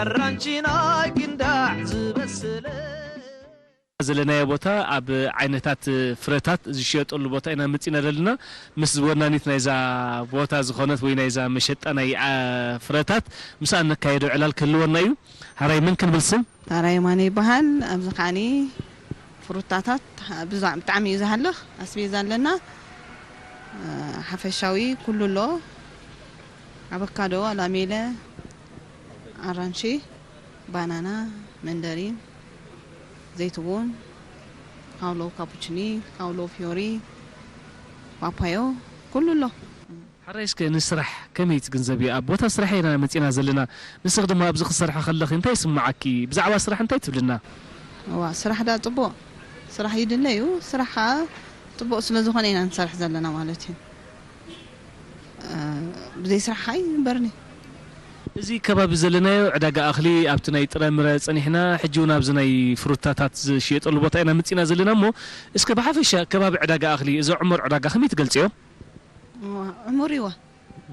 ኣራንቺ ናይ ግንዳዕ ዝበስለ ዘለናዮ ቦታ ኣብ ዓይነታት ፍረታት ዝሽየጠሉ ቦታ ኢና መፂና ዘለና። ምስ ወናኒት ናይዛ ቦታ ዝኾነት ወይ ናይዛ መሸጣ ናይ ፍረታት ምስኣ እነካየዶ ዕላል ክህልወና እዩ። ሓራይ መን ክንብል ስም? ታራ የማነ ይበሃል። ኣብዚ ከዓኒ ፍሩታታት ብጣዕሚ እዩ ዝሃልኽ። ኣስቤዛ ኣለና። ሓፈሻዊ ኩሉ ኣሎ። ኣበካዶ፣ ኣላሜለ፣ ኣራንሺ፣ ባናና፣ መንደሪን፣ ዘይትቡን፣ ካውሎ ካፑችኒ፣ ካውሎ ፊዮሪ፣ ፓፓዮ፣ ኩሉ ኣሎ። ሓራይ እስከ ንስራሕ ከመይ ትግንዘብዮ? ኣብ ቦታ ስራሕ ኢና መፂና ዘለና። ንስኽ ድማ ኣብዚ ክትሰርሒ ከለኺ እንታይ ይስምዓኪ? ብዛዕባ ስራሕ እንታይ ትብልና? እዋ፣ ስራሕ ዳ ፅቡቕ ስራሕ ይድለ እዩ። ስራሕ ከዓ ፅቡቕ ስለ ዝኾነ ኢና ንሰርሕ ዘለና ማለት እዩ። ብዘይ ስራሕ ኣይንበርን እዩ። እዚ ከባቢ ዘለናዮ ዕዳጋ ኣኽሊ ኣብቲ ናይ ጥረምረ ጸኒሕና፣ ሕጂ እውን ኣብዚ ናይ ፍሩታታት ዝሽየጠሉ ቦታ ኢና መጺና ዘለና እሞ፣ እስከ ብሓፈሻ ከባቢ ዕዳጋ ኣኽሊ፣ እዚ ዕሙር ዕዳጋ ከመይ ትገልጽዮ? ዕሙር እዋ፣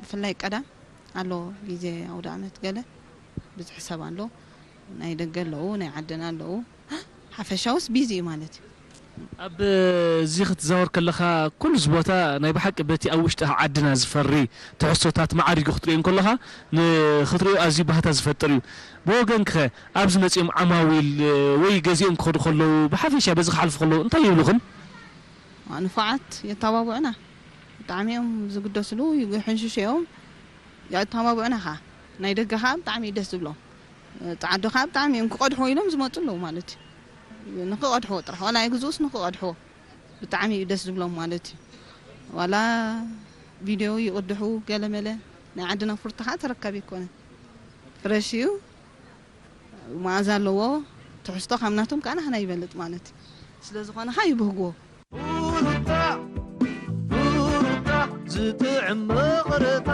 ብፍላይ ቀዳም ኣሎ፣ ግዜ ኣውደ ዓመት ገለ ብዝሒ ሰብ ኣሎ፣ ናይ ደገ ኣለዉ፣ ናይ ዓድና ኣለዉ። ሓፈሻውስ ቢዚ እዩ ማለት እዩ። ኣብ እዚ ክትዛወር ከለኻ ኩሉ እዚ ቦታ ናይ ብሓቂ በቲ ኣብ ውሽጢ ዓድና ዝፈሪ ትሕዝቶታት ማዕሪጉ ክትሪኦ እንከለኻ ንክትሪኦ ኣዝዩ ባህታ ዝፈጥር እዩ። ብወገንክኸ ኣብዚ መፂኦም ዓማዊል ወይ ገዚኦም ክኸዱ ከለዉ ብሓፈሻ በዚ ክሓልፉ ከለዉ እንታይ ይብሉኽን? ንፉዓት የተባብዑና ብጣዕሚ እዮም ዝግደስሉ ይሕንሽሹ እዮም። የተባብዑና ኸዓ ናይ ደገ ኸዓ ብጣዕሚ እዩ ደስ ዝብሎም። ፃዓዱ ኸዓ ብጣዕሚ እዮም ክቐድሕዎ ኢሎም ዝመፁ ኣለዉ ማለት እዩ። ንክቐድሕዎ ጥራሕ ዋላ ኣይግዝኡስ ንክቐድሕዎ ብጣዕሚ እዩ ደስ ዝብሎም ማለት እዩ። ዋላ ቪድዮ ይቕድሑ ገለመለ ናይ ዓድና ፍርቱ ኸዓ ተረካቢ ኣይኮነን። ፍረሽ እዩ። መኣዛ ኣለዎ። ትሕዝቶ ካብ ናቶም ከዓ ናህና ይበልጥ ማለት እዩ። ስለ ዝኾነ ኸዓ ይብህግዎ። ቡሩታ ቡሩታ ዝጥዕም መቕረታ